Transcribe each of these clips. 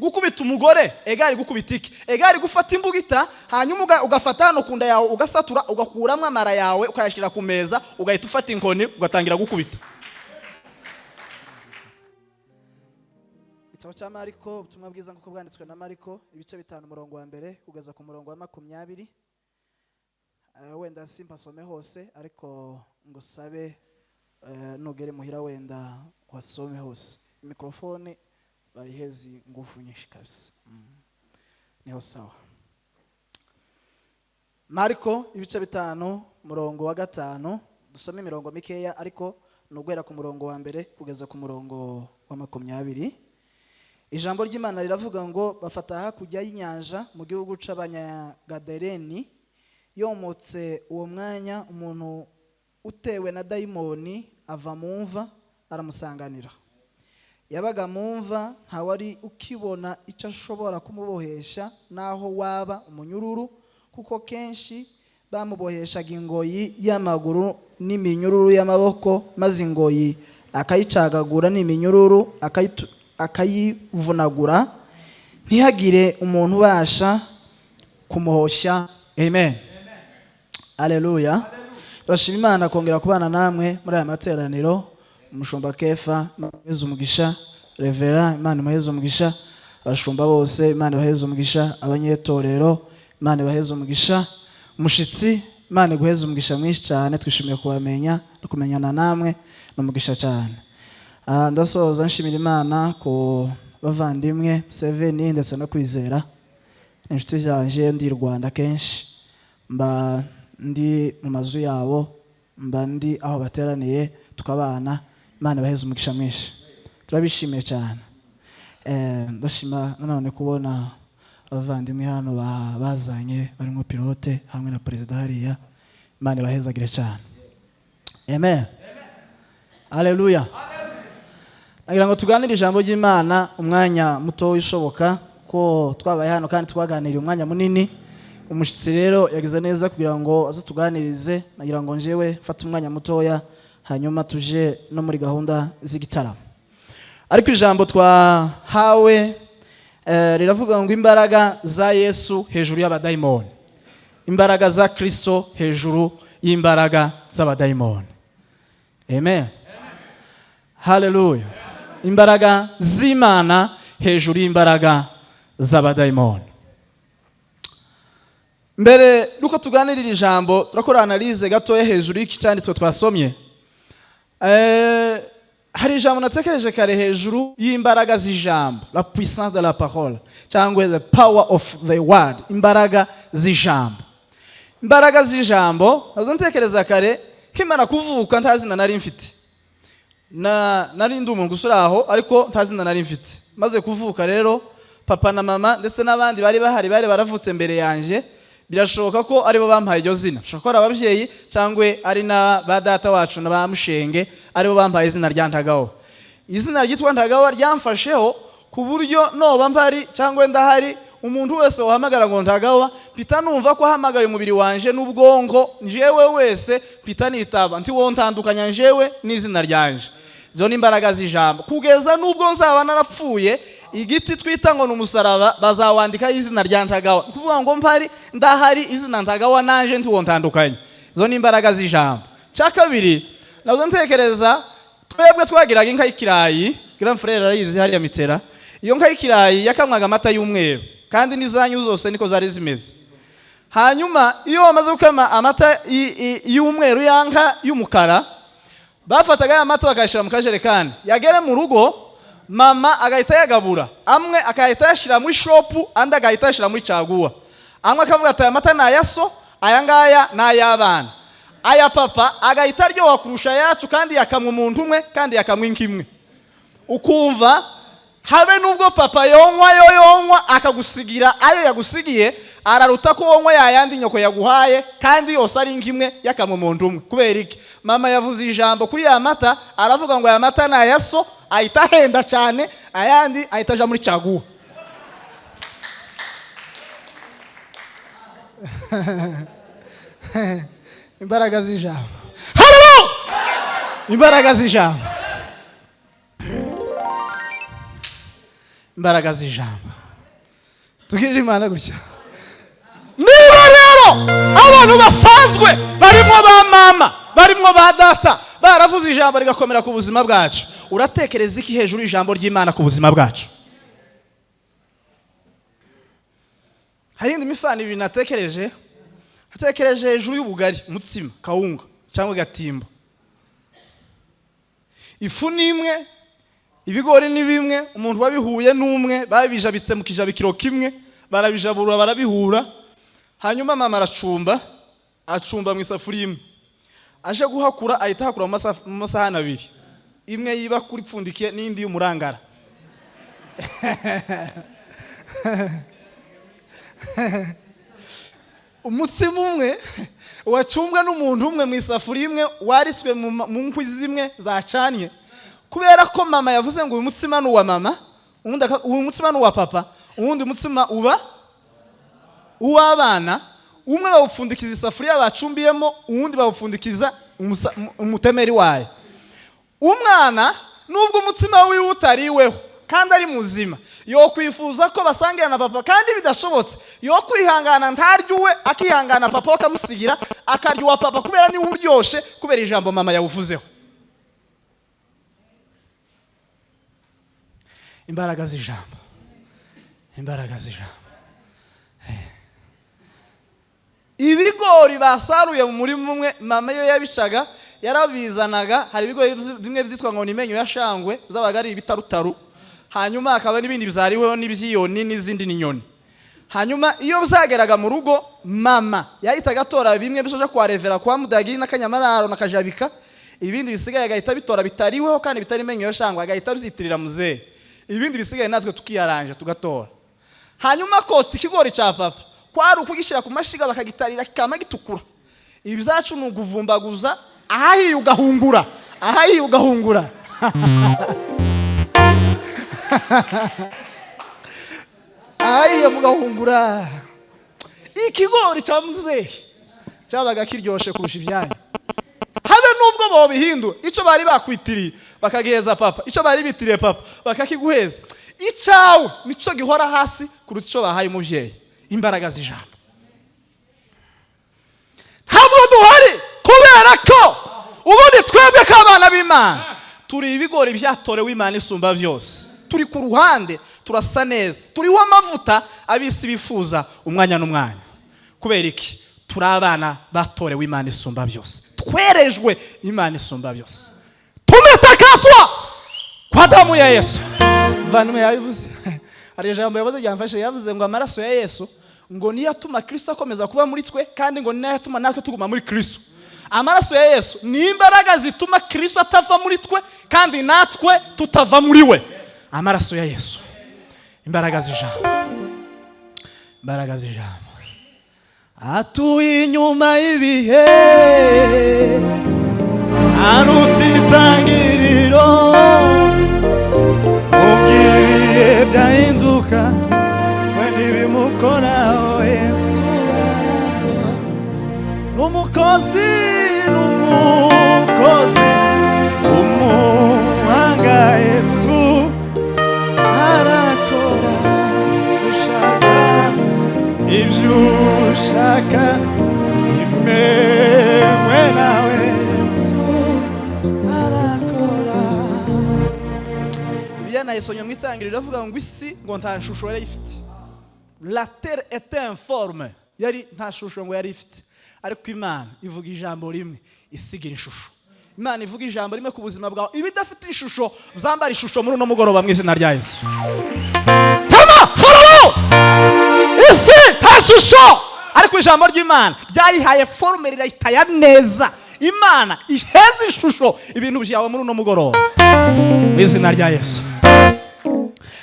Gukubita umugore égale gukubita iki? Égale gufata imbugita, hanyuma ugafata hano ku nda yawe, ugasatura, ugakuramo amara yawe, ukayashyira ku meza, ugahita ufata inkoni, ugatangira gukubita. Igitabo cya Mariko, ubutumwa bwiza nk'uko bwanditswe na Mariko, ibice 5, umurongo wa 1 kugeza ku murongo wa 20. Wenda simpasome hose, ariko ngusabe nugere muhira wenda wasome hose. Mikrofone bayiheze ingufu nyinshi kabisa. Niho sawa. Mariko ibice 5, umurongo wa 5. Dusome imirongo mikeya, ariko ni uguhera ku murongo wa 1 kugeza ku murongo wa 20. Ijambo ry'Imana riravuga ngo: "Bafata hakurya y'inyanja mu gihugu c'Abanyagadareni. Yomotse uwo mwanya, umuntu utewe na dayimoni ava mu mva aramusanganira. Yabaga mu mva, ntawari ukibona icyo ashobora kumubohesha n'aho waba umunyururu, kuko kenshi bamuboheshaga ingoyi y'amaguru n'iminyururu y'amaboko, maze ingoyi akayicagagura n'iminyururu akayivunagura, ntihagire umuntu ubasha kumuhoshya." Amen, aleluya. Turashima Imana kongera kubana namwe muri aya materaniro. Umushumba Kefa, Imana imuheze umugisha. Revera, Imana imuheze umugisha. Abashumba bose, Imana ibaheze umugisha. Abanyetorero, Imana ibaheze umugisha. Umushitsi, Imana iguheze umugisha mwinshi cyane. Twishimiye kubamenya no kumenyana namwe, ni umugisha cyane. Ndasoza nshimira Imana ku bavandimwe Seveni ndetse no Kwizera, ni inshuti zanjye. Ndi i Rwanda kenshi mba ndi mu mazu yabo, mba ndi aho bateraniye, tukabana. Imana ibaheze umugisha mwinshi, turabishimiye cyane. Ndashima nanone kubona abavandimwe hano bazanye, barimo pilote hamwe na perezida hariya. Imana ibahezagire cyane. Amen, aleluya. Nagira ngo tuganire ijambo ry'Imana umwanya muto ushoboka, ko twabaye hano kandi twaganiriye umwanya munini. Umushyitsi rero yagize neza kugira ngo aze tuganirize. Nagira ngo njyewe mfate umwanya mutoya, hanyuma tuje no muri gahunda z'igitaramo. Ariko ijambo twahawe riravuga ngo: "Imbaraga za Yesu hejuru y'abadayimoni", imbaraga za Kristo hejuru y'imbaraga z'abadayimoni. Amen, haleluya. Imbaraga z'Imana hejuru y'imbaraga z'abadayimoni. Mbere nuko tuganirira ijambo, turakora analyse gatoya hejuru y'iki cyanditswe twasomye. Hari ijambo natekereje kare hejuru y'imbaraga z'ijambo, la puissance de la parole cyangwa the power of the word, imbaraga z'ijambo. Imbaraga z'ijambo nazo ntekereza kare, nkimara kuvuka nta zina nari mfite. Na nari ndi umuntu gusa uri aho, ariko nta zina nari mfite. Maze kuvuka rero, papa na mama ndetse n'abandi bari bahari bari baravutse mbere yanjye, birashoboka ko aribo bampaye iryo zina. Bishobora ko ari ababyeyi cyangwa ari na ba data wacu na ba mushenge, aribo bampaye izina rya Ntagawa. Izina ryitwa Ntagawa ryamfasheho ku buryo noba mpari cyangwa ndahari, umuntu wese wahamagara ngo "Ntagawa", mpita numva ko ahamagaye umubiri wanje n'ubwonko. Njyewe wese mpita nitaba, nti wowe ntandukanya njyewe n'izina ryanje. Izo ni imbaraga z'ijambo. Kugeza n'ubwo nzaba narapfuye, igiti twita ngo ni umusaraba bazawandikaho izina rya Ntagawa. Ni ukuvuga ngo mpari ndahari, izina Ntagawa nanje ntiwo ntandukanye. Izo ni imbaraga z'ijambo. Cya kabiri nazo ntekereza, twebwe twagiraga inka y'ikirayi. Grand frère arayizi hariya Mitera. Iyo nka y'ikirayi yakamwaga amata y'umweru, kandi n'izanyu zose niko zari zimeze. Hanyuma iyo bamaze gukama amata y'umweru ya nka y'umukara, bafataga ya mata bakayashyira mu kajerekani. Yagera mu rugo, mama agahita yagabura: amwe akahita yashyira muri shopu, andi agahita yashyira muri caguwa. Amwe akavuga ati: "Aya mata ni aya so, aya ngaya ni ay'abana." Aya papa agahita aryoha kurusha ayacu, kandi yakamwa umuntu umwe, kandi yakamwa inka imwe. Ukumva habe nubwo papa yonywa yo yonywa akagusigira ayo yagusigiye, araruta ko wonywa yayandi nyoko yaguhaye, kandi yose ari inka imwe yakamwa umuntu umwe. Kubera iki? Mama yavuze ijambo kuri ya mata, aravuga ngo: "Aya mata ni aya so", ahita ahenda cyane, ayandi ahita aja muri caguwa. Imbaraga z'ijambo. Haleluya! Imbaraga z'ijambo. Imbaraga z'ijambo. Tugirire Imana gutya. Niba rero abantu basanzwe barimo ba mama, barimo ba data, baravuze ijambo rigakomera ku buzima bwacu, uratekereza iki hejuru y'ijambo ry'Imana ku buzima bwacu? Hari indi mifano ibiri natekereje. Natekereje hejuru y'ubugari, umutsima, kawunga cyangwa gatimbo. Ifu ni imwe, ibigori ni bimwe, umuntu wabihuye n'umwe, babijabitse mu kijabikiro kimwe, barabijabura, barabihura. Hanyuma mama aracumba, acumba mu isafuriya imwe. Aje guhakura, ahita ahakura mu masahani abiri, imwe y'ibakuri ipfundikiye n'indi y'umurangara. Umutsima umwe wacumbwa n'umuntu umwe mu isafuriya imwe, waritswe mu nkwi zimwe zacanye. Kubera ko mama yavuze ngo uyu mutsima ni uwa mama, uyu mutsima ni uwa papa, uwundi mutsima uba uw'abana, umwe bawupfundikiza isafuriya bacumbiyemo, uwundi bawupfundikiza umutemeri wayo. Umwana nubwo umutsima wiwe utariweho kandi ari muzima, yokwifuza ko basangira na papa, kandi bidashobotse yo kwihangana ntarye uwe, akihangana papa akamusigira, akarya uwa papa kubera niwe uryoshe, kubera ijambo mama yawuvuzeho. Imbaraga z'ijambo, imbaraga z'ijambo. Ibigori basaruye mu murima umwe, mama iyo yabicaga yarabizanaga. Hari ibigori bimwe byitwa ngo ni imenyo ya shangwe, zabaga ari ibitarutaru, hanyuma hakaba n'ibindi bizariweho n'ibyiyoni n'izindi n'inyoni. Hanyuma iyo byageraga mu rugo, mama yahitaga atora bimwe bisoje kwa revera kwa Mudagiri n'Akanyamararo na Kajabika, ibindi bisigaye agahita bitora bitariweho kandi bitari imenyo ya shangwe, agahita abyitirira muzehe, ibindi bisigaye natwe tukiyaranja tugatora. Hanyuma kotsa ikigori cya papa kwari ukugishyira ku mashiga bakagitarira kikama gitukura. Ibyacu ni uguvumbaguza, ahahiye ugahungura, ahahiye ugahungura. Ahahiye mugahungura. Ikigori cya muzehe cyabaga kiryoshe kurusha ibyanyu. Habe nubwo bobihindura, icyo bari bakwitiriye bakagiheza papa, icyo bari bitiriye papa bakakiguheza, icyawe nicyo gihora hasi kuruta icyo bahaye umubyeyi. Imbaraga z'ijambo. Ntabwo duhari kubera ko ubundi twebwe k'abana b'Imana turi ibigori byatorewe Imana isumba byose. Turi ku ruhande, turasa neza, turiho amavuta abisi bifuza umwanya n'umwanya. Kubera iki? Turi abana batorewe Imana isumba byose, twerejwe Imana isumba byose, tumetakaswa kwa damu ya Yesu. Muvandimwe yabivuze, hari ijambo yavuze ryamfashe, yavuze ngo amaraso ya Yesu ngo niyo atuma Kristo akomeza kuba muri twe, kandi ngo niyo atuma natwe tuguma muri Kristo. Amaraso ya Yesu ni imbaraga zituma Kristo atava muri twe, kandi natwe tutava muri we. Amaraso ya Yesu, imbaraga z'ijambo, imbaraga z'ijambo. Atuye inyuma y'ibihe, aruta itangiriro, ubwo ibihe byahinduka we ntibimukoraho. Yesu arakora, n'umukozi, n'umukozi umuhanga. Yesu arakora, ushaka ibyo ushaka imenywe nawe. Yesu arakora. Bibiliya nayisomye mu itangiriro, iravuga ngo isi ngo nta shusho yari ifite. La terre était informe, yari nta shusho ngo yari ifite, ariko Imana ivuga ijambo rimwe isigira ishusho. Imana ivuga ijambo rimwe ku buzima bwawe, ibidafite ishusho byambara ishusho muri uno mugoroba mu izina rya Yesu. Sema haleluya! Isi nta shusho, ariko ijambo ry'Imana ryayihaye forme, rirayitaya neza. Imana iheze ishusho ibintu byawe muri uno mugoroba mu izina rya Yesu.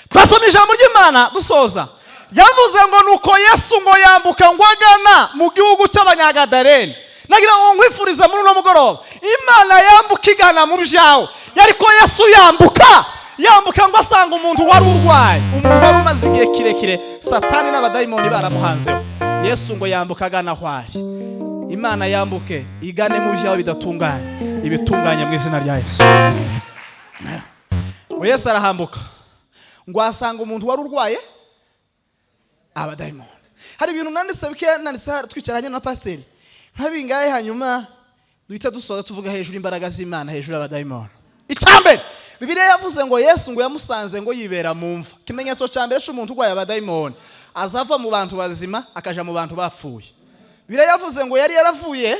Twasoma ijambo ry'Imana dusoza. Yavuze ngo nuko Yesu ngo yambuka ngo agana mu gihugu cy'Abanyagadaleni. Nagira ngo nkwifurize muri uno mugoroba, Imana yambuka igana mu byawe. Ariko Yesu yambuka, yambuka ngo asanga umuntu wari urwaye, umuntu wari umaze igihe kirekire Satani n'abadayimoni baramuhanzeho. Yesu ngo yambuka agana aho ari. Imana yambuke igane mu byawe bidatunganye, ibitunganye mu izina rya Yesu. Ngo Yesu arahambuka, Ngo asanga umuntu wari urwaye abadayimoni. Hari ibintu nanditse bikeya, nanditse hano twicaranye na pasiteri nka bingahe, hanyuma duhita dusoza tuvuga hejuru imbaraga z'Imana hejuru y'abadayimoni. Icambere, Bibiliya yavuze ngo Yesu ngo yamusanze ngo yibera mu mva. Ikimenyetso cya mbere cy'umuntu urwaye abadayimoni, azava mu bantu bazima akaja mu bantu bapfuye. Bibiliya yavuze ngo yari yaravuye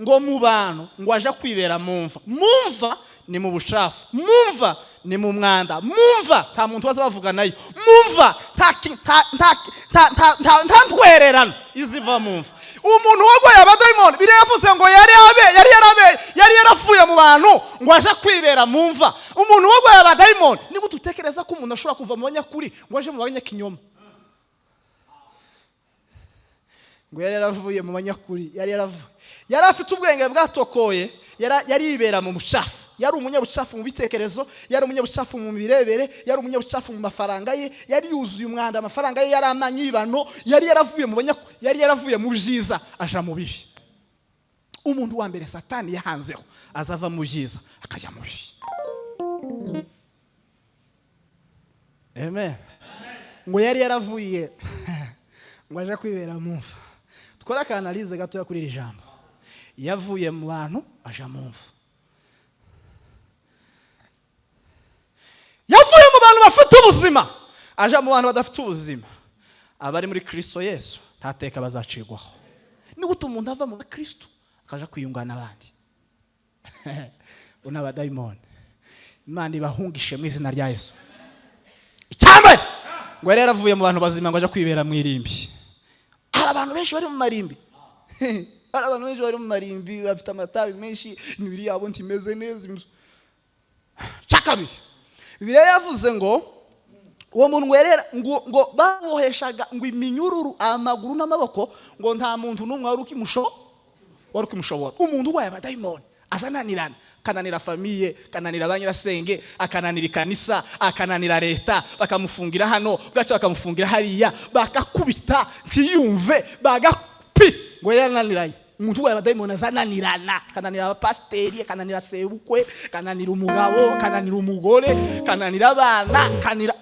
ngo mu bantu, ngo aje kwibera mu mva. Mu mva ni mu bucafu, mu mva ni mu mwanda, mu mva nta muntu waza bavuga nayo, mu mva nta ntwererano iziva mu mva. Umuntu warwaye abadayimoni, Bibiliya yavuze ngo yari yaravuye mu bantu ngo aje kwibera mu mva. Umuntu warwaye abadayimoni, ni gute utekereza ko umuntu ashobora kuva mu banyakuri ngo aje mu banyakinyoma? Ngo yari yaravuye mu banyakuri, yari yaravuye, yari afite ubwenge bwatokoye, yari yibera mu bucafu, yari umunyabucafu mu bitekerezo, yari umunyabucafu mu mirebere, yari umunyabucafu mu mafaranga ye, yari yuzuye umwanda, amafaranga ye yari amanyibano, yari yaravuye mu banyakuri, yari yaravuye mu byiza aja mu bibi. Umuntu wa mbere Satani yahanzeho azava mu byiza akajya mu bibi. Amen. Ngo yari yaravuye ngo aje kwibera mu mva. Twara akanalize gatoya kuri iri jambo. Yavuye mu bantu aja mu mva. Yavuye mu bantu bafite ubuzima aja mu bantu badafite ubuzima. Abari muri Kristo Yesu nta teka bazacirwaho. Ni gute umuntu ava mu Kristo akaja kwiyunga n'abandi? Una abadayimoni. Imana ibahungishe mu izina rya Yesu. Icyambere, ngo yari yaravuye mu bantu bazima ngo aje kwibera mu irimbi. Hari abantu benshi bari mu marimbi. Hari abantu benshi bari mu marimbi bafite amatabi menshi, imibiri yabo ntimeze neza. Cya kabiri, Bibiliya yavuze ngo uwo muntu ngo yari ngo baboheshaga ngo iminyururu amaguru n'amaboko, ngo nta muntu n'umwe wari ukimushobora. Umuntu urwaye abadayimoni azananirana, akananira famiye, akananira ba nyirasenge, akananira ikanisa, akananira leta, bakamufungira hano, bwaca bakamufungira hariya, bakakubita ntiyumve, bagapi, ngo yarananiranye. Umuntu urwaye abadayimoni azananirana, akananira abapasiteri, akananira sebukwe, akananira umugabo, akananira umugore, akananira abana, akananira,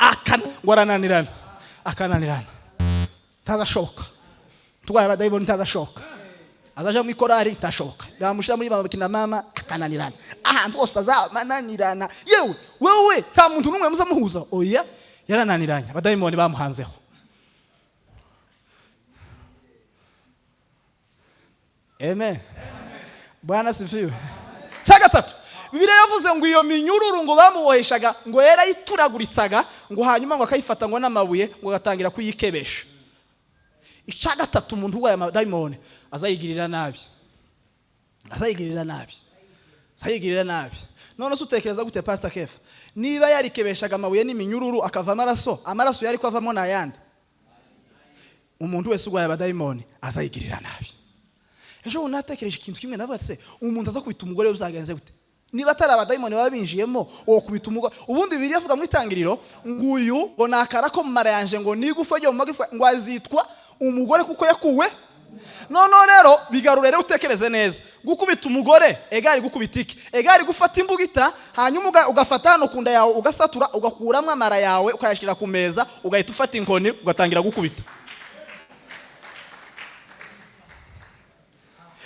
ngo arananirana, akananirana. Ntazashoboka. Turwaye abadayimoni ntazashoboka. Azaja mu ikorari ntashoboka. Bamushira muri baba kina mama akananirana. Ahantu hose azamananirana. Yewe wewe nta muntu n'umwe muzamuhuza. Oya, yarananiranye. Abadayimoni bamuhanzeho. Amen. Bwana sifiwe. Cya gatatu, Bibiliya yavuze ngo iyo minyururu ngo bamuboheshaga ngo yarayituraguritsaga, ngo hanyuma ngo akayifata ngo n'amabuye ngo agatangira kuyikebesha. Icya gatatu, umuntu urwaye amadayimoni azayigirira nabi. Azayigirira nabi. Azayigirira nabi. None se utekereza gute Pastor Kefa? Niba yarikebeshaga amabuye n'iminyururu akava amaraso, amaraso yari ko avamo n'ayandi. Umuntu wese urwaye abadayimoni azayigirira nabi. Ejo bundi natekereje ikintu kimwe, ndavuga ati se umuntu aza kwita umugore we bizagenze gute? Niba atari abadayimoni baba binjiyemo, uwo kubita umugore. Ubundi Bibiliya ivuga mu itangiriro ngo uyu ngo nakara ko mu mara yanje ngo nigufa ryo mu magufa ngo azitwa umugore kuko yakuwe. Noneho rero bigarure rero utekereze neza. Gukubita umugore egari gukubita iki? Egari gufata imbugita hanyuma ugafata hano ku nda yawe ugasatura ugakuramo amara yawe ukayashyira ku meza ugahita ufata inkoni ugatangira gukubita.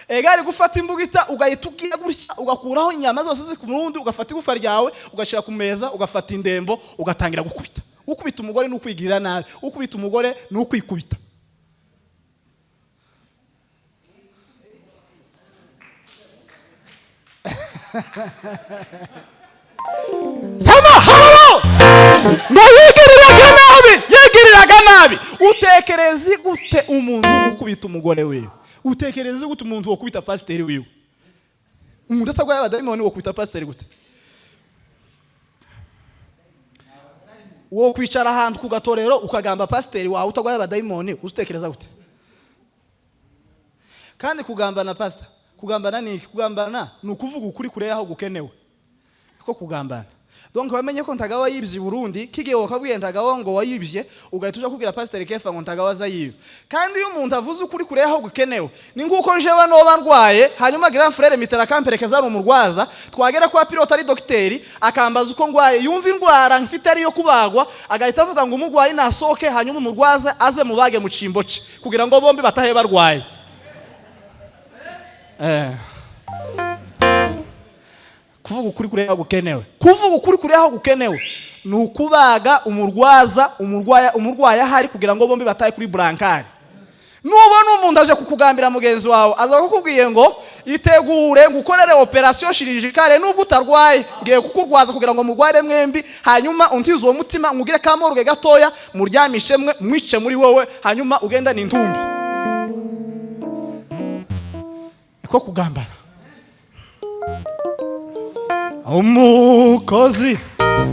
Egari gufata imbugita ugahita ugiye gutya ugakuraho inyama zose ziri ku murundi ugafata igufa ryawe ugashyira ku meza ugafata indembo ugatangira gukubita. Gukubita umugore ni ukwigirira nabi, gukubita umugore ni ukwikubita. Sema halo! Ngo yigiriraga nabi, yigiriraga nabi. Utekereza gute umuntu ukubita umugore wiwe? Utekereza gute umuntu wokubita pasiteri wiwe? Umuntu atagwaye abadayimoni wokubita pasiteri gute? Wo kwicara ahantu ku gatorero ukagamba pasiteri wawe utagwaye abadayimoni, utekereza gute? Kandi kugambana pastor, kugambana ni iki? Kugambana ni ukuvuga ukuri kure yaho gukenewe. Ko kugambana. Donc bamenye ko Ntagawa yibye i Burundi, kigiye wakabwiye Ntagawa ngo wayibye, ugahita uja kubwira Pastor Kefa ngo Ntagawa azayiba. Kandi iyo umuntu avuze ukuri kure aho gukenewe, ni nguko njewe noba ndwaye, hanyuma grand frère Mitera akamperekeza ari umurwaza, twagera kwa pilote ari dogiteri, akambaza uko ndwaye, yumva indwara mfite ariyo kubagwa, agahita avuga ngo umurwayi nasohoke, hanyuma umurwaza aze mubage mu cimbo ce, kugira ngo bombi batahe barwaye. Kuvuga ukuri kure aho gukenewe, kuvuga ukuri kure aho gukenewe ni ukubaga umurwaza umurwayi ahari, kugira ngo bombi batahe kuri brancard. Nubona umuntu aje kukugambira mugenzi wawe, aza kukubwiye ngo itegure ngukorere opération chirurgicale nubwo utarwaye, ngiye kukurwaza kugira ngo murware mwembi, hanyuma untize uwo mutima ngugire ka morgue gatoya, muryamishe mwe mwice muri wowe, hanyuma ugenda ni intumbi. Niko kugambana. Umukozi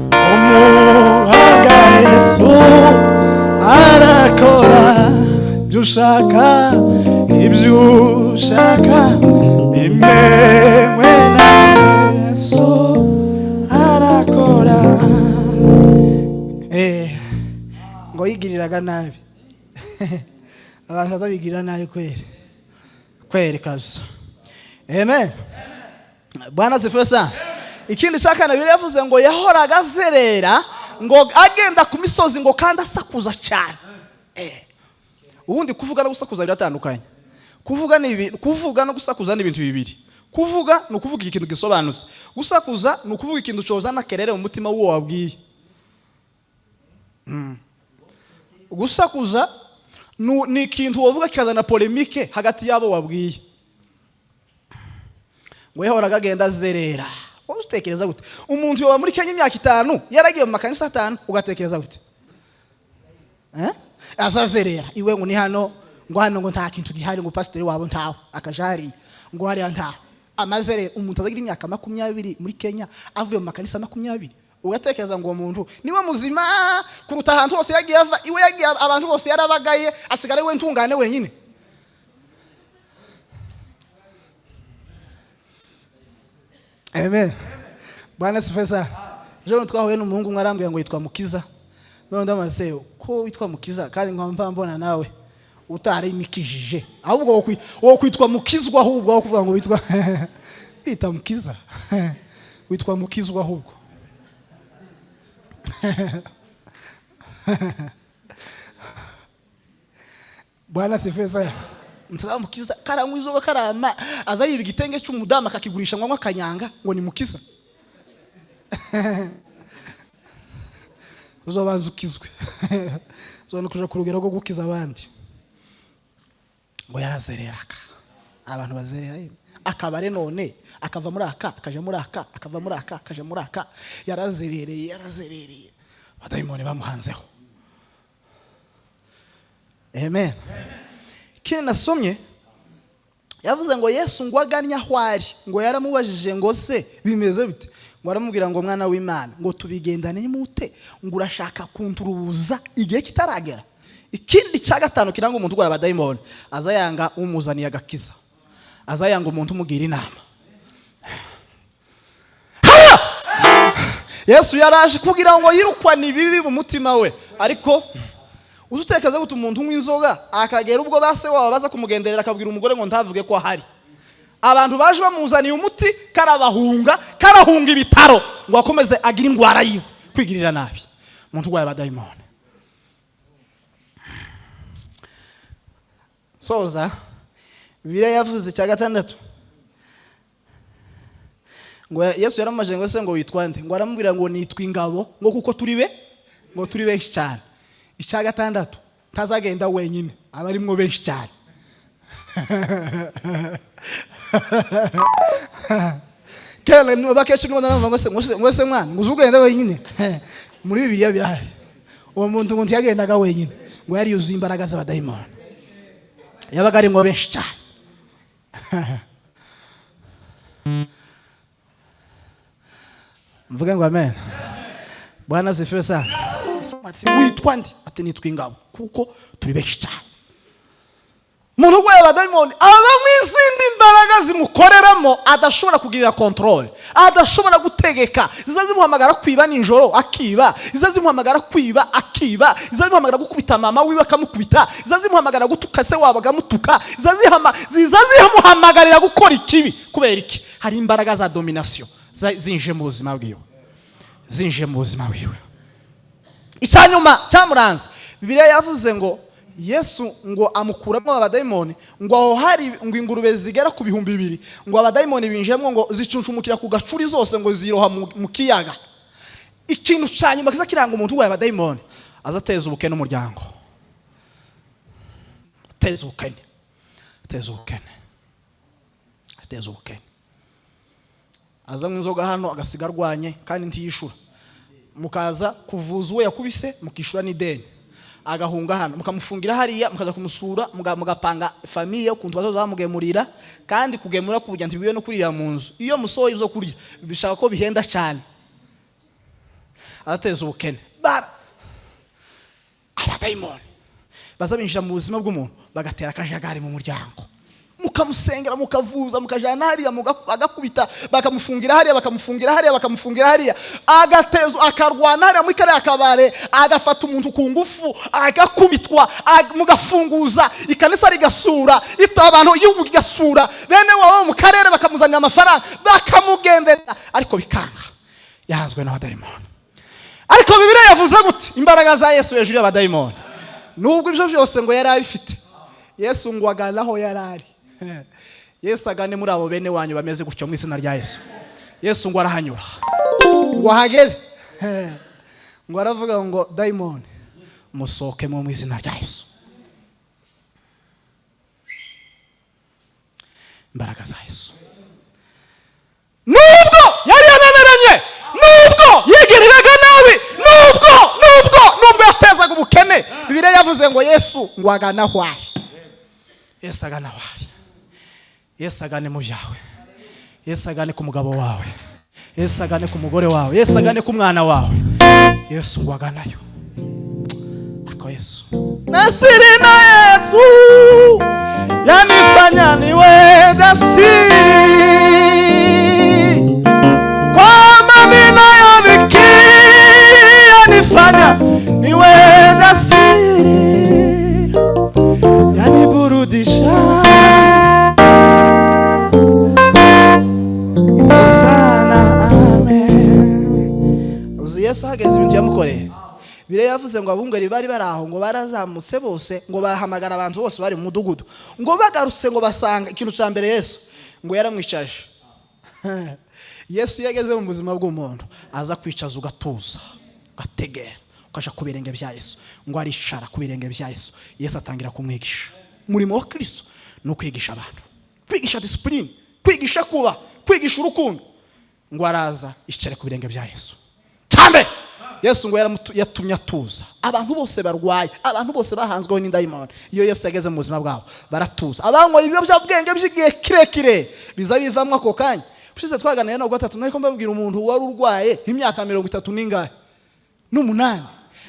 umuhanga Yesu arakora ibyo ushaka, ibyo ushaka bimenywe na Yesu arakora. Ngo yigiriraga nabi, abantu bazabigirira nabi kweri kweri kabisa. Amen. Bwana asifiwe sana. Ikindi cya kane, Bibiliya yavuze ngo yahoraga azerera, ngo agenda ku misozi, ngo kandi asakuza cyane. Ubundi kuvuga no gusakuza biratandukanye. Kuvuga ni kuvuga no gusakuza ni ibintu bibiri. Kuvuga ni ukuvuga ikintu gisobanutse, gusakuza ni ukuvuga ikintu cozana kerere mu mutima w'uwo wabwiye. Gusakuza ni ikintu wovuga kikazana polémique hagati y'abo wabwiye. Ngo yahoraga agenda azerera. Wowe utekereza gute umuntu yoba muri Kenya imyaka 5 yaragiye mu makanisa 5, ugatekereza gute? Azazerera iwe ngo ni hano, ngo hano ngo nta kintu gihari, ngo pasiteri wabo ntawe, akaja hariya ngo hariya ntawe. Amazerera umuntu azagira imyaka 20 muri Kenya avuye mu makanisa 20, ugatekereza ngo uwo muntu niwe muzima kuruta ahantu hose yagiye ava iwe, yagiye abantu bose yarabagaye, asigara we ntungane wenyine? Amen. Bwana asifiwe sana. Ejo twahuye n'umuhungu umwe arambwira ngo yitwa Mukiza. None ndamaze ko witwa Mukiza kandi nkaba mbona nawe utarimikijije, ahubwo wo kwitwa Mukizwa, ahubwo aho kuvuga ngo witwa wita Mukiza, witwa Mukizwa ahubwo. Bwana asifiwe sana. Mtazamo Mukiza karanywa izuba karama, aza yiba igitenge cy'umudamu akakigurisha ngo anywe akanyanga ngo ni Mukiza. Uzobanza ukizwe, uzabona kuja ku rugero rwo gukiza abandi. Ngo yarazereraga, abantu bazerera yemwe. Akabare none akava muri aka akaja muri aka, akava muri aka akaja muri aka, yarazerereye, yarazerereye, abadayimoni bamuhanzeho. Amen. Ikindi nasomye, yavuze ngo Yesu ngo aganye aho ari, ngo yaramubajije ngo se bimeze bite, ngo aramubwira ngo mwana w'Imana, ngo tubigendane mute, ngo urashaka kunturuza igihe kitaragera. Ikindi cya gatanu kiranga umuntu urwaye abadayimoni, aza yanga umuzaniye agakiza, aza yanga umuntu umugira inama. Ha! Yesu yaraje kugira ngo yirukwane ibibi mu mutima we, ariko uzutekereza gute umuntu unywa inzoga akagera ubwo base wabo baza kumugenderera akabwira umugore ngo ntavuge ko ahari? Abantu baje bamuzaniye umuti karabahunga, karahunga ibitaro ngo akomeze agire ingwara yiwe, kwigirira nabi. Umuntu urwaye abadayimoni. Soza Bibiliya yavuze cya gatandatu ngo Yesu yaramubajije ngo se ngo witwa nde, ngo aramubwira ngo nitwa ingabo, ngo kuko turi be, ngo turi benshi cyane. Icya gatandatu, ntazagenda wenyine, aba arimwo benshi cyane. Kera niba kenshi nubona navuga ngo se, ngo se, ngo se mwana, ngo uzugenda wenyine. Muri Bibiliya birahari. Uwo muntu ngo ntiyagendaga wenyine, ngo yari yuzuye imbaraga z'abadayimoni, yabaga arimwo benshi cyane. Mvuge ngo amen. Bwana asifiwe sana. Ati witwa nde? Ati nitwa ingabo, kuko turi benshi cyane. Umuntu urwaye abadayimoni abamo izindi mbaraga zimukoreramo adashobora kugirira contrôle, adashobora gutegeka. Ziza zimuhamagara kwiba nijoro akiba, ziza zimuhamagara kwiba akiba, ziza zimuhamagara gukubita mama wiwe akamukubita, ziza zimuhamagara gutuka se wabo akamutuka, ziza zimuhamagarira gukora ikibi. Kubera iki? Hari imbaraga za domination zinjiye mu buzima bwiwe, zinjiye mu buzima bwiwe. Icyanyuma cyamuranze, Bibiliya yavuze ngo Yesu ngo amukuramo abadayimoni, ngo aho hari ngo ingurube zigera ku 2000, ngo abadayimoni binjiramo, ngo zicunshumukira ku gacuri zose, ngo ziroha mu kiyaga. Ikintu cya nyuma kiza kiranga umuntu urwaye abadayimoni, aza ateza ubukene umuryango, ateza ubukene, ateza ubukene, ateza ubukene. Azanywa inzoga hano agasiga arwanye kandi ntiyishura, mukaza kuvuza uwo yakubise, mukishyura n'ideni. Agahunga hano, mukamufungira hariya, mukaza kumusura, mugapanga famille ukuntu bazoza bamugemurira. Kandi kugemura kuburya ntibiwe no kurira mu nzu. Iyo musohoye ibyo kurya bishaka ko bihenda cyane. Arateza ubukene. Bara abadayimoni baza binjira mu buzima bw'umuntu, bagatera akajagari mu muryango, mukamusengera, mukavuza, mukajana hariya, bagakubita, bakamufungira hariya, bakamufungira hariya, bakamufungira hariya, agateza, akarwana hariya muri kariya kabare, agafata umuntu ku ngufu, agakubitwa, mugafunguza, ikanisa rigasura, abantu, igihugu kigasura, bene wabo mu karere bakamuzanira amafaranga, bakamugendera, ariko bikanga, yahanzwe n'abadayimoni. Ariko Bibiliya yavuze gute? Imbaraga za Yesu hejuru y'abadayimoni. Nubwo ibyo byose ngo yari abifite, Yesu ngo agana aho yari ari. Yesu agane muri abo bene wanyu bameze gutyo mu izina rya Yesu. Yesu ngo arahanyura, ngo ahagere, ngo aravuga ngo: "Dayimoni, musohokemo mu izina rya Yesu." Imbaraga za Yesu. Nubwo yari yananiranye, nubwo yigiriraga nabi, nubwo yatezaga ubukene, Bibiliya yavuze ngo Yesu ngo agana aho ari. Yesu agana aho ari. Yesu agane mu byawe. Yesu agane ku mugabo wawe. Yesu agane ku mugore wawe. Yesu agane ku mwana wawe. Yesu ngo aganayo. Ariko Yesu nasiri na Yesu yanifanya niwe jasiri kwa maneno ya dhiki, yanifanya niwe jasiri, yaniburudisha sana. Amen. Uzi Yesu ahageze ibintu yamukoreye? Bibiliya yavuze ngo abungeri bari bari aho ngo barazamutse bose, ngo bahamagara abantu bose bari mu mudugudu, ngo bagarutse ngo basanga ikintu cya mbere Yesu ngo yaramwicaje. Yesu iyo ageze mu buzima bw'umuntu, aza kwicaza, ugatuza, ugategera, ukaja ku birenge bya Yesu. Ngo aricara ku birenge bya Yesu, Yesu atangira kumwigisha. Umurimo wa Kristo ni ukwigisha abantu, kwigisha discipline, kwigisha kuba, kwigisha urukundo. Ngo araza icare ku birenge bya Yesu. Cyambere, Yesu ngo yatumye atuza. Abantu bose barwaye, abantu bose bahanzweho n'indayimoni, iyo Yesu yageze mu buzima bwabo baratuza. Abanyweye ibiyobyabwenge by'igihe kirekire biza bivamo ako kanya. Ushize twaganiriye no gatatu, nariko mbabwira umuntu wari urwaye imyaka mirongo itatu n'ingahe n'umunani,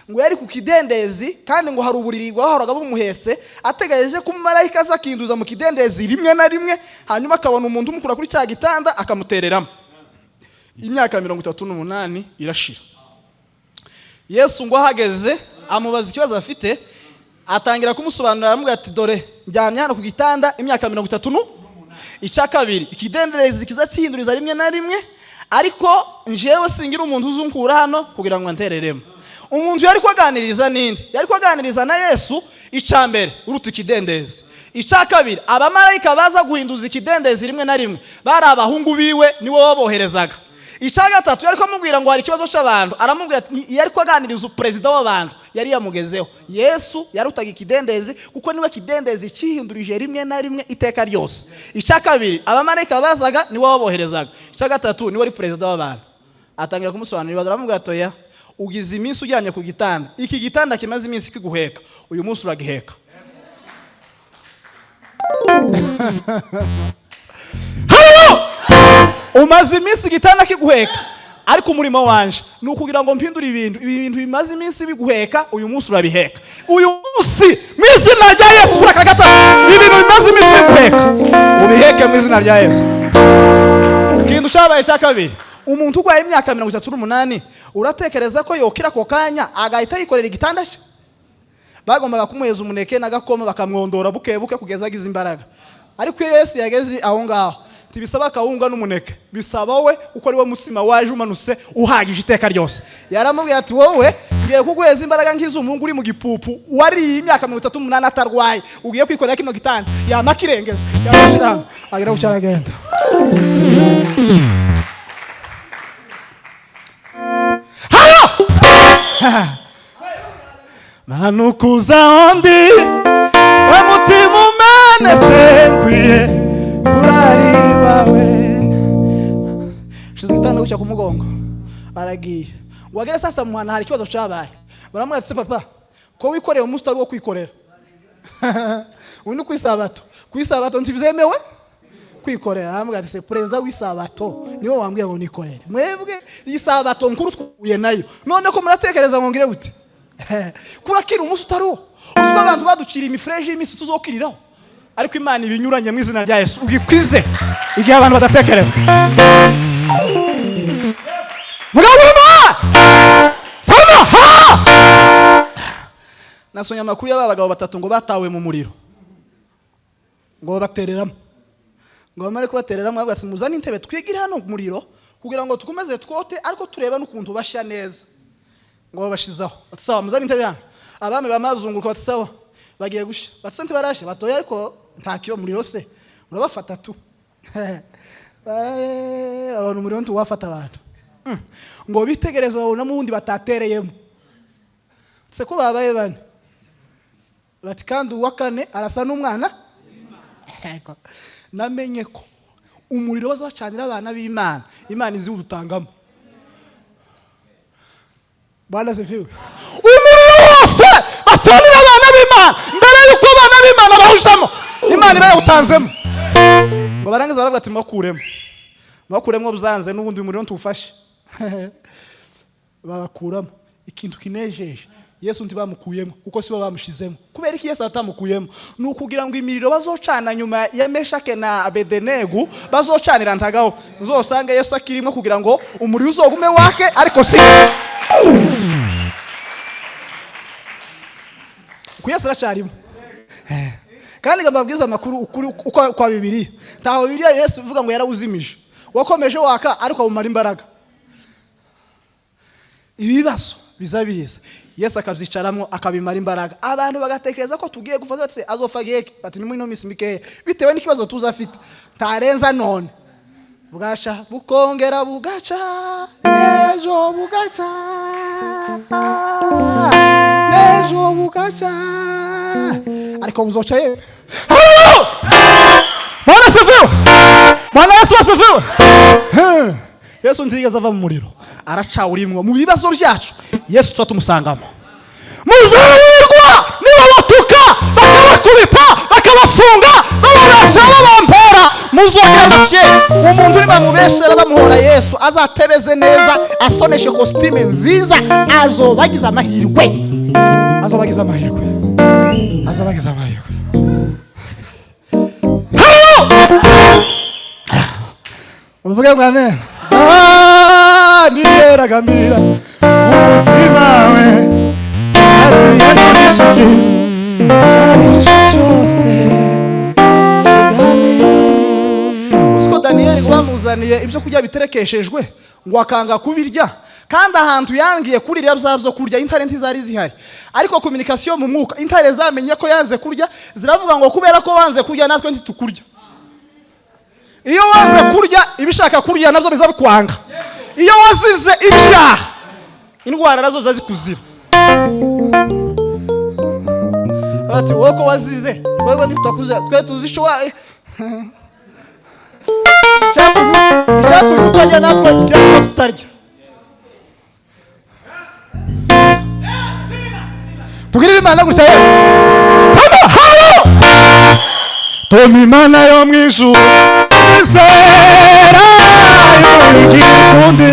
ngo yari ku kidendezi, kandi ngo hari uburiri bwahoraga bumuhetse, ategereje ko umumarayika aza akinduza mu kidendezi rimwe na rimwe, hanyuma akabona umuntu umukura kuri cya gitanda akamutereramo. Imyaka 38 irashira. Yesu ngo ahageze amubaza ikibazo afite, atangira kumusobanurira, aramubwira ati: "Dore njyamye hano ku gitanda imyaka 30 nu icya kabiri, ikidendezi kiza kihinduriza rimwe na rimwe, ariko njyewe singira umuntu uzunkura hano kugira ngo antereremo." Umuntu yari kuganiriza ninde? Yari kuganiriza na Yesu. Icya mbere, uruta ikidendezi. Icya kabiri, abamarayika baza guhinduza ikidendezi rimwe na rimwe bari abahungu biwe, niwe waboherezaga. Icya gatatu, yari kumubwira ngo hari ikibazo cy'abantu, aramubwira ati, yari kuganiriza perezida w'abantu, yari yamugezeho. Yesu yarutaga ikidendezi, kuko niwe kidendezi cyihindurije rimwe na rimwe iteka ryose. Icya kabiri, abamarayika bazaga niwe waboherezaga. Icya gatatu, niwe ari perezida w'abantu. Atangira kumusobanurira ibibazo, aramubwira ati: "Oya, ugize iminsi uryamye ku gitanda, iki gitanda kimaze iminsi kiguheka, uyu munsi uragiheka." Halo! Umaze iminsi igitanda kiguheka, ariko umurimo wanje ni ukugira ngo mpindure ibintu. Ibi bintu bimaze iminsi biguheka, uyu munsi urabiheka, uyu munsi mu Izina rya Yesu kuri aka gatatu, ibintu bimaze iminsi biguheka ubiheke mu izina rya Yesu. Ikintu cyabaye cya kabiri, umuntu urwaye imyaka 38, uratekereza ko yokira ako kanya agahita yikorera igitanda cye? Bagombaga kumuheza umuneke n'agakoma, bakamwondora buke buke kugeza agize imbaraga. Ariko iyo Yesu yageze aho ngaho, ntibisaba akawunga n'umuneke, bisaba we uko ari we mutsima waje umanutse uhagije iteka ryose. Yaramubwiye ati wowe ngiye kuguheza imbaraga nk'iz'umuhungu uri mu gipupu wariye imyaka 38 atarwaye, ugiye kwikorera kino gitanda. Yamakirengeza yamashira hano, agera gucya aragenda. Manukuza ondi we mutima umenetse, nkwiye kurari wawe. Shize igitanda gucya ku mugongo aragiye. Ngo agere sasa muhana, hari ikibazo cyabaye. Baramubwira ati papa, ko wikoreye umunsi utari uwo kwikorera, uyu ni ku isabato, ku isabato ntibyemewe kwikorera. Aramubwira ati se perezida w'isabato niwe wambwiye ngo nikorere, mwebwe isabato nkuru twuye nayo, none ko muratekereza ngo ngire gute? Kurakira umunsi utari uwo. Uziko abantu baducira imifureje y'iminsi tuzokiriraho, ariko Imana ibinyuranye mu izina rya Yesu ugikwize igihe abantu badatekereza. Nasomye amakuru y'aba bagabo batatu ngo batawe mu muriro, ngo babatereramo, ngo bamare kubatereramo bavuga ati muzane intebe twigire hano mu muriro kugira ngo tukomeze twote, ariko tureba n'ukuntu bashya neza. Ngo babashizaho bati sawa, muzane intebe hano. Abami bamazunguruka bati sawa, bagiye gushya. Bati se ntibarashya? Batoya, ariko nta kiyo muriro se urabafata tu. Abantu umuriro ntiwafata abantu. Ngo bitegereze babonamo uwundi batatereyemo, se ko babaye bane. Bati kandi uwa kane arasa n'umwana. Namenye ko umuriro bazacanira abana b'Imana, Imana izi udutangamo. Bwana asifiwe. Umuriro wose bacanira abana b'Imana mbere yuko abana b'Imana bahujamo, Imana iba yawutanzemo. Ngo barangiza baravuga ati mubakuremo, mubakuremo byanze n'ubundi umuriro ntuwufashe. Babakuramo. Ikintu kinejeje, Yesu ntibamukuyemo kuko sibo bamushizemo. Kubera iki Yesu atamukuyemo? Ni ukugira ngo imiriro bazocana nyuma ya Meshake na Abedenego bazocanira ntagaho, uzosange Yesu akirimo kugira ngo umuriro uzogume wake, ariko si ku Yesu aracarimo. Kandi ngababwiza amakuru ukuri uko kwa Bibiliya. Ntaho Bibiliya Yesu ivuga ngo yarawuzimije, wakomeje waka ariko awumara imbaraga. Ibibazo bizabiza Yesu akabyicaramo akabimara imbaraga. Abantu bagatekereza ko tugiye gufata bati azofa geke, bati ni muri ino minsi mikeya bitewe n'ikibazo tuzafite ntarenza none. Bwaca bukongera bugaca, n'ejo bugaca, n'ejo bugaca, ariko buzoca yewe. Bwana asifiwe! Bwana Yesu asifiwe! Yesu ntigeze ava mu muriro, aracawurimwo mu bibazo byacu. Yesu tuba tumusangamo. Muzahirwa niba batuka bakabakubita bakabafunga bababesha babampora, muzogenda fye. Umuntu uri bamubeshera bamuhora Yesu azatebeze neza, asoneshe kositime nziza, azobagiza amahirwe, azobagiza amahirwe, azobagiza amahirwe. Uvuge ngo amen. Niyeragamira umutima we asiyanishike cyari cyose kigame. Uziko Daniyeli ngo bamuzaniye ibyo kurya biterekeshejwe ngo akanga kubirya, kandi ahantu yangiye kurira bya byo kurya intare ntizari zihari, ariko communication mu mwuka intare zamenye ko yanze kurya, ziravuga ngo kubera ko wanze kurya natwe ntitukurya. Iyo wanze kurya ibishaka kurya nabyo bizabikwanga. Iyo wazize ibyaha indwara nazo zazikuzira. Bati wowe ko wazize, wewe ntitutakuze, twe tuzi ico icyatumye utarya natwe kiratuma tutarya. Tugirire Imana gusa yewe. Sema halo! Toma Imana yo mu ijuru, izera igikundi,